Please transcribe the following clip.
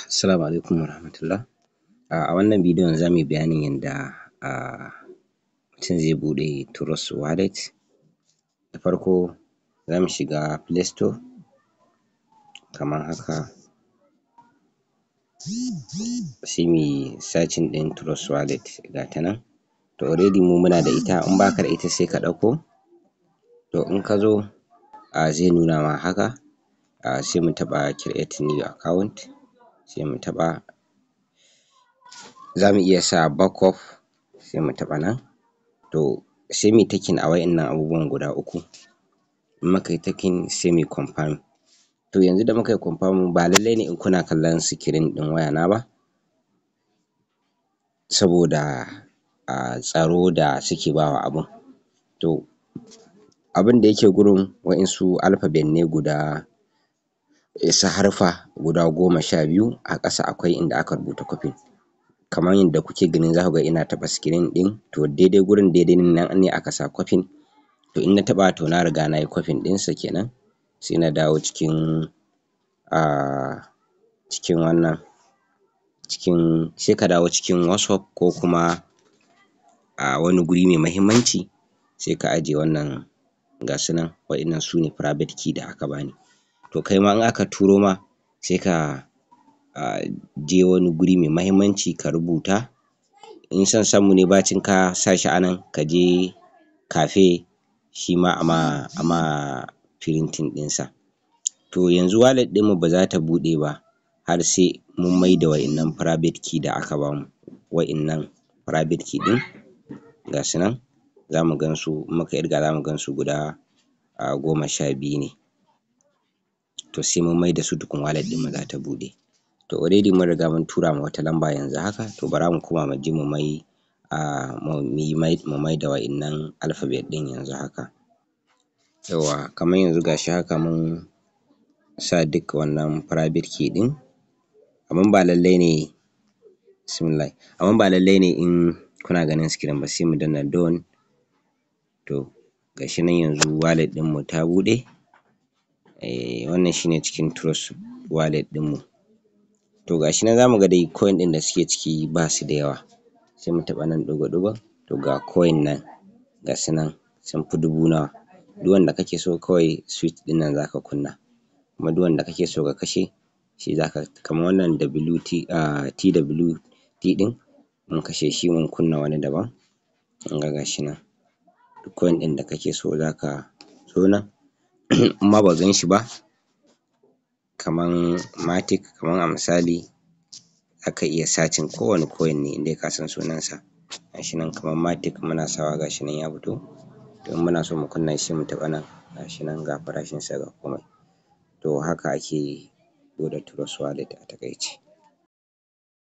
Assalamu alaikum warahmatullah. A wannan bidiyon zamu yi bayanin yanda um mutum zai buɗe trust wallet. Da farko zamu shiga play store kaman haka, sai muyi searching ɗin trust wallet, gata nan. To already mu muna da ita, in baka da ita sai ka ɗauko. To in kazo zai nuna ma haka, sai mu taɓa create new account, sai mu taɓa. Zamu iya sa backup, sai mu taɓa nan. To sai muyi ticking a wa'innan abubuwan guda uku. In mukayi ticking, sai muyi confirming. To yanzu da mukayi confirming, ba lallai ne in kuna kallon screen ɗin waya na ba, saboda tsaro da suke bawa abun. To abunda yake gurin, wa'insu alphabet ne guda wasu haruffa guda 12. A ƙasa akwai inda aka rubuta copy. Kaman yanda kuke gani, zaku ga ina taɓa screen ɗin, to dai-dai gurin, dai-dai nan ne aka sa copy. To in na taɓa, to na riga nayi copying ɗin sa kenan. Sai na dawo cikin cikin wannan cikin sai ka dawo cikin WhatsApp ko kuma a wani guri mai mahimmanci, sai ka ajiye wannan. Gasu nan, wa'innan sune private key da aka bani. To kaima in aka turo ma, sai ka je wani guri mai mahimmanci ka rubuta. In son samu ne, bacin ka sa shi anan, kaje cafe shima ama printing ɗin sa. To yanzu wallet ɗin mu baza ta buɗe ba har sai mun maida wa'innan private key da aka bamu. Wa'innan private key ɗin gasu nan, zamu gansu. In muka ƙirga, zamu gansu guda 12 ne. To sai mun maida su tukun wallet ɗin mu zata buɗe. To already mun riga mun tura ma wata lamba yanzu haka. To bara mu koma muje mu maida wa'innan alphabet ɗin yanzu haka. Yawwa, kaman yanzu gashi haka mun sa duk wannan private key ɗin. Kaman ba lallai ne, bismillahi, kaman ba lallai ne in kuna ganin screen ba. Sai mu danna done. To gashi nan yanzu wallet ɗin mu ta buɗe. Wannan shine cikin trust wallet ɗin mu. To gashi nan, zamu ga dai coin ɗin da suke ciki basu da yawa. Sai mu taɓa nan ɗigo ɗigon. To ga coin nan, gasu nan sun fi dubu nawa. Duk wanda kake so, kawai switch ɗin nan zaka kunna, kuma duk wanda kake so ka kashe shi zaka, kaman wannan WT TWT ɗin, mun kashe shi mun kunna wani daban. Kunga gashi nan, duk coin ɗin da kake so zaka zo nan. In ma baka ganshi ba, kaman matic, kaman a misali, zaka iya searching ko wane coin ne indai kasan sunan sa. Gashi nan kaman matic, muna sawa gashi nan ya fito. To in muna so mu kunna shi, sai mu taɓa nan. Gashi nan, ga farashin sa, ga komai. To haka ake buɗe trust wallet a taƙaice.